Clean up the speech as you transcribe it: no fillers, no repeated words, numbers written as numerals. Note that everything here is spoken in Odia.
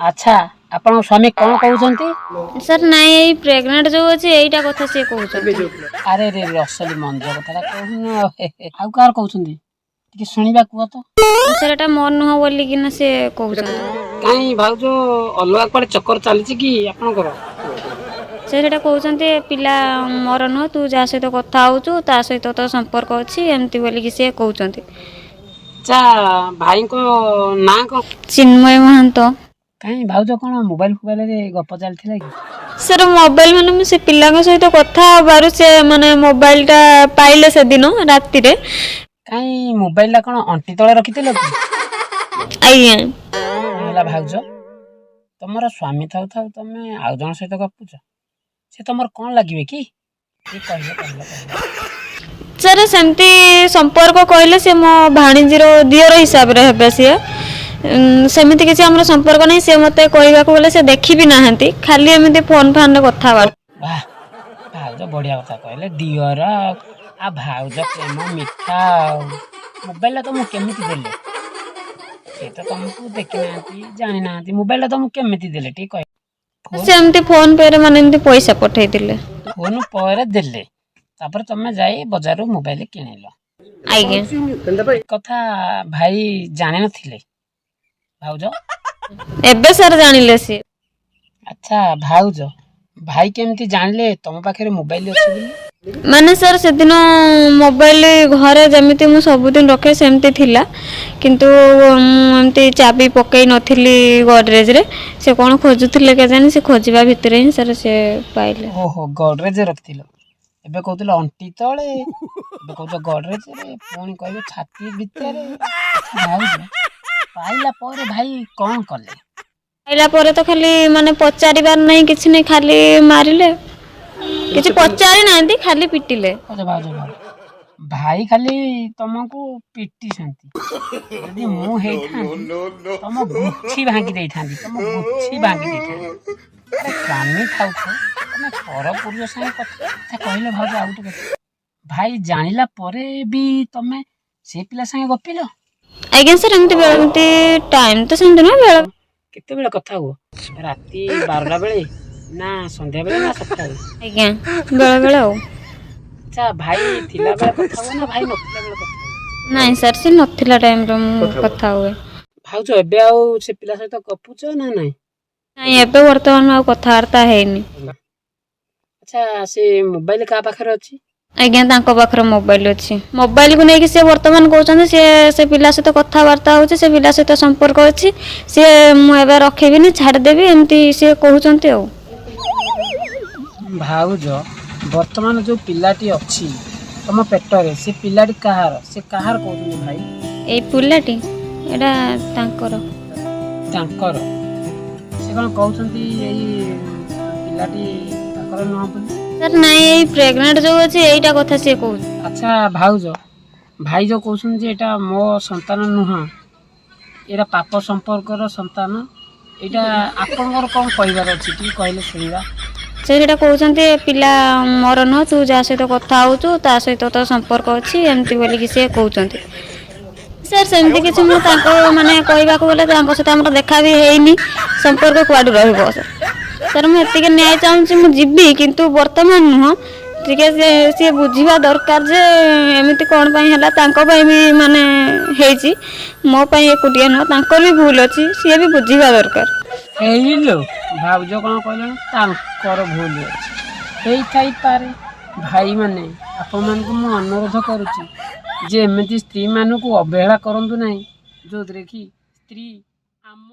ଆଚ୍ଛା, ଆପଣଙ୍କ ସ୍ୱାମୀ କ'ଣ କହୁଛନ୍ତି? ସାର୍ ନାଇଁ, ଏଇ ପ୍ରେଗନେଣ୍ଟ ଯୋଉ ଅଛି, ଏଇଟା କଥା ସିଏ କହୁଛନ୍ତି। ଆରେ ରେ ରେ, ଅସଲି ମଞ୍ଜ କଥାଟା କହୁନ। ଆଉ କାହାର କହୁଛନ୍ତି, ଟିକେ ଶୁଣିବା, କୁହ ତ। ସାର୍, ଏଟା ମୋର ନୁହଁ ବୋଲିକିନା ସେ କହୁଛନ୍ତି। କାଇଁ ଭାଉଜ, ଅଲଗା କୁଆଡ଼େ ଚକ୍କର ଚାଲିଛି କି ଆପଣଙ୍କର? ସେ ସେଇଟା କହୁଛନ୍ତି, ଏ ପିଲା ମୋର ନୁହଁ, ତୁ ଯାହା ସହିତ କଥା ହଉଛୁ ତା ସହିତ ତୋ ସମ୍ପର୍କ ଅଛି, ଏମିତି ବୋଲିକି ସିଏ କହୁଛନ୍ତି। ଆଚ୍ଛା, ଭାଇଙ୍କ ନାଁ କ'ଣ? ଚିନ୍ମୟ ମହାନ୍ତ। କାଇଁ ଭାଉଜ, କ'ଣ ମୋବାଇଲ ଫୋବାଇଲରେ ଗପ ଚାଲିଥିଲା କି? ସାର୍, ମୋବାଇଲ ମାନେ ମୁଁ ସେ ପିଲାଙ୍କ ସହିତ କଥା ହବାରୁ ସେ ମାନେ ମୋବାଇଲଟା ପାଇଲେ ସେଦିନ ରାତିରେ। କାଇଁ, ମୋବାଇଲଟା କ'ଣ ଅଣ୍ଟି ତଳେ ରଖିଥିଲ କି? ଆଜ୍ଞା। କଣ ହେଲା ଭାଉଜ, ତମର ସ୍ୱାମୀ ଥାଉ ଥାଉ ତମେ ଆଉ ଜଣ ସହିତ ଗପୁଛ? ସେ ତମର କ'ଣ ଲାଗିବେ କି? ଟିକେ କହିଲ, କହିଲ, କହିଲ। ସାର୍, ସେମିତି ସମ୍ପର୍କ କହିଲେ ସେ ମୋ ଭାଣିଜୀର ଦିଅର ହିସାବରେ ହେବେ ସିଏ। ସେମିତି କିଛି ଆମର ସମ୍ପର୍କ ନାହିଁ। ସେ ମୋତେ କହିବାକୁ ଗଲେ ସେ ଦେଖି ବି ନାହାନ୍ତି, ଖାଲି ଏମିତି ଫୋନ୍ ଫାନ୍ରେ କଥାବାର୍ତ୍ତା। ବାह ଭାଉଜ, ବଢିଆ କଥା କହିଲେ। ଦିଅର ଆଉ ଭାଉଜ, ପ୍ରେମ ମିଠା। ଆଉ ମୋବାଇଲଟା ତମକୁ କେମିତି ଦେଲେ? ସେ ତ ତମକୁ ଦେଖିନାହାନ୍ତି, ଜାଣିନାହାନ୍ତି, ମୋବାଇଲଟା ତମକୁ କେମିତି ଦେଲେ, ଟିକେ କହିଲ। ସେ ଏମିତି ଫୋନ୍ ପେରେ ମାନେ ଏମିତି ପଇସା ପଠେଇଥିଲେ। ଫୋନ ପରେ ଦେଲେ, ତାପରେ ତମେ ଯାଇ ବଜାରରୁ ମୋବାଇଲ କିଣିଲ? ଆଜ୍ଞା। ଏ କଥା ଭାଇ ଜାଣିନଥିଲେ ଭାଉଜ? ଏବେ ସାର୍ ଜାଣିଲେ ସିଏ। ଆଚ୍ଛା ଭାଉଜ, ଭାଇ କେମିତି ଜାଣିଲେ ତମ ପାଖରେ ମୋବାଇଲ ଅଛି ବୋଲି? ମାନେ ସାର୍, ସେଦିନ ମୋବାଇଲ ଘରେ ଯେମିତି ମୁଁ ସବୁଦିନ ରଖେ ସେମିତି ଥିଲା, କିନ୍ତୁ ମୁଁ ଏମିତି ଚାବି ପକେଇ ନଥିଲି ଗଡରେଜରେ। ସେ କ'ଣ ଖୋଜୁଥିଲେ କେଜାଣି, ସେ ଖୋଜିବା ଭିତରେ ହିଁ ସାର୍ ସେ ପାଇଲେ। ଓହୋ, ଗଡରେଜ ରଖିଥିଲ। ଏବେ କହୁଥିଲ ଅଣ୍ଟି ତଳେ, ଏବେ କହୁଛ ଗଡରେଜରେ, ପୁଣି କହିବେ ଛାତି ଭିତରେ। ଆଚ୍ଛା ଭାଉଜ, ପାଇଲା ପରେ ଭାଇ କ'ଣ କଲେ? ପାଇଲା ପରେ ତ ଖାଲି ମାନେ ପଚାରିବାର ନାହିଁ, କିଛି ନାହିଁ, ଖାଲି ମାରିଲେ। କିଛି ପଚାରି ନାହାନ୍ତି, ଖାଲି ପିଟିଲେ। ଆଚ୍ଛା ଭାଉଜ, ଭାଉଜ, ଭାଇ ଖାଲି ତମକୁ ପିଟିଛନ୍ତି। ଯଦି ମୁଁ ହେଇଥାନ୍ତି, ତମ ଗୁଚ୍ଛି ଭାଙ୍ଗି ଦେଇଥାନ୍ତି, ତମ ଗୁଚ୍ଛି ଭାଙ୍ଗି ଦେଇଥାନ୍ତି। ଆରେ, ସ୍ୱାମୀ ଥାଉ ଥାଉ ତମେ ପର ପୁରୁଷ ସାଙ୍ଗେ କଥା। ଆଚ୍ଛା କହିଲ ଭାଉଜ, ଆଉ ଗୋଟେ କଥା, ଭାଇ ଜାଣିଲା ପରେ ବି ତମେ ସେ ପିଲା ସାଙ୍ଗେ ଗପିଲ? ଆଜ୍ଞା ସାର୍, ଏମିତି ବେଳେ ଏମିତି ଟାଇମ୍ ତ ସେମିତି ନୁହେଁ, ବେଳେ କେତେବେଳେ କଥା ହୁଅ? ରାତି 12ଟା ବେଳେ ନା ସନ୍ଧ୍ୟା ବେଳେ ନା ସକାଳେ? ଆଜ୍ଞା, ବେଳେ ବେଳେ ଆଉ। ଆଚ୍ଛା, ଭାଇ ଥିଲା ବେଳେ କଥା ହୁଅ ନା ଭାଇ ନଥିଲା ବେଳେ କଥା ହୁଅ? ନାଇଁ ସାର୍, ସେ ନଥିଲା ଟାଇମ୍ରେ ମୁଁ କଥା ହୁଏ। ଭାଉଜ, ଏବେ ଆଉ ସେ ପିଲା ସହିତ ଗପୁଛ ନା ନାଇଁ? ନାଇଁ, ଏବେ ବର୍ତ୍ତମାନ ଆଉ କଥାବାର୍ତ୍ତା ହେଇନି। ଆଚ୍ଛା, ସେ ମୋବାଇଲ କାହା ପାଖରେ ଅଛି? ଆଜ୍ଞା, ତାଙ୍କ ପାଖରେ ମୋବାଇଲ ଅଛି। ମୋବାଇଲକୁ ନେଇକି ସେ ବର୍ତ୍ତମାନ କହୁଛନ୍ତି ସିଏ ସେ ପିଲା ସହିତ କଥାବାର୍ତ୍ତା ହେଉଛି, ସେ ପିଲା ସହିତ ସମ୍ପର୍କ ଅଛି ସିଏ, ମୁଁ ଏବେ ରଖିବିନି, ଛାଡ଼ିଦେବି, ଏମିତି ସିଏ କହୁଛନ୍ତି ଆଉ। ଭାଉଜ, ବର୍ତ୍ତମାନ ଯୋଉ ପିଲାଟି ଅଛି ତମ ପେଟରେ, ସେ ପିଲାଟି କାହାର? ସେ କାହାର କହୁଛନ୍ତି ଭାଇ? ଏଇ ପିଲାଟି ଏଇଟା ତାଙ୍କର। ତାଙ୍କର। ସେ କ'ଣ କହୁଛନ୍ତି ଏଇ ପିଲାଟି ତାଙ୍କର ନୁହଁ ବୋଲି? ସାର୍ ନାଇଁ, ଏଇ ପ୍ରେଗନେଣ୍ଟ ଯୋଉ ଅଛି, ଏଇଟା କଥା ସିଏ କହୁଛି। ଆଚ୍ଛା ଭାଉଜ, ଭାଇ ଯୋଉ କହୁଛନ୍ତି ଯେ ଏଇଟା ମୋ ସନ୍ତାନ ନୁହଁ, ଏଇଟା ପାପ ସମ୍ପର୍କର ସନ୍ତାନ, ଏଇଟା ଆପଣଙ୍କର କ'ଣ କହିବାର ଅଛି, ଟିକେ କହିଲେ ଶୁଣିବା। ସେ ସେଇଟା କହୁଛନ୍ତି, ଏ ପିଲା ମୋର ନୁହଁ, ତୁ ଯାହା ସହିତ କଥା ହଉଛୁ ତା ସହିତ ତୋ ସମ୍ପର୍କ ଅଛି, ଏମିତି ବୋଲିକି ସିଏ କହୁଛନ୍ତି। ସାର୍, ସେମିତି କିଛି ମୁଁ ତାଙ୍କ ମାନେ କହିବାକୁ ଗଲେ ତାଙ୍କ ସହିତ ଆମର ଦେଖା ବି ହେଇନି, ସମ୍ପର୍କ କୁଆଡ଼ୁ ରହିବ ସାର୍? ସାର୍, ମୁଁ ଏତିକି ନ୍ୟାୟ ଚାହୁଁଛି। ମୁଁ ଯିବି, କିନ୍ତୁ ବର୍ତ୍ତମାନ ନୁହଁ। ଟିକେ ସେ ସିଏ ବୁଝିବା ଦରକାର ଯେ ଏମିତି କ'ଣ ପାଇଁ ହେଲା। ତାଙ୍କ ପାଇଁ ବି ମାନେ ହେଇଛି, ମୋ ପାଇଁ ଏକୁଟିଆ ନୁହଁ, ତାଙ୍କର ବି ଭୁଲ ଅଛି, ସିଏ ବି ବୁଝିବା ଦରକାର। ହେଇଲୋ ଭାଉଜ, କ'ଣ କହିଲେଣି? ତାଙ୍କର ଭୁଲ ଅଛି। ହେଇଥାଇପାରେ। ଭାଇମାନେ, ଆପଣମାନଙ୍କୁ ମୁଁ ଅନୁରୋଧ କରୁଛି ଯେ ଏମିତି ସ୍ତ୍ରୀମାନଙ୍କୁ ଅବହେଳା କରନ୍ତୁ ନାହିଁ, ଯେଉଁଥିରେ କି ସ୍ତ୍ରୀ ଆମ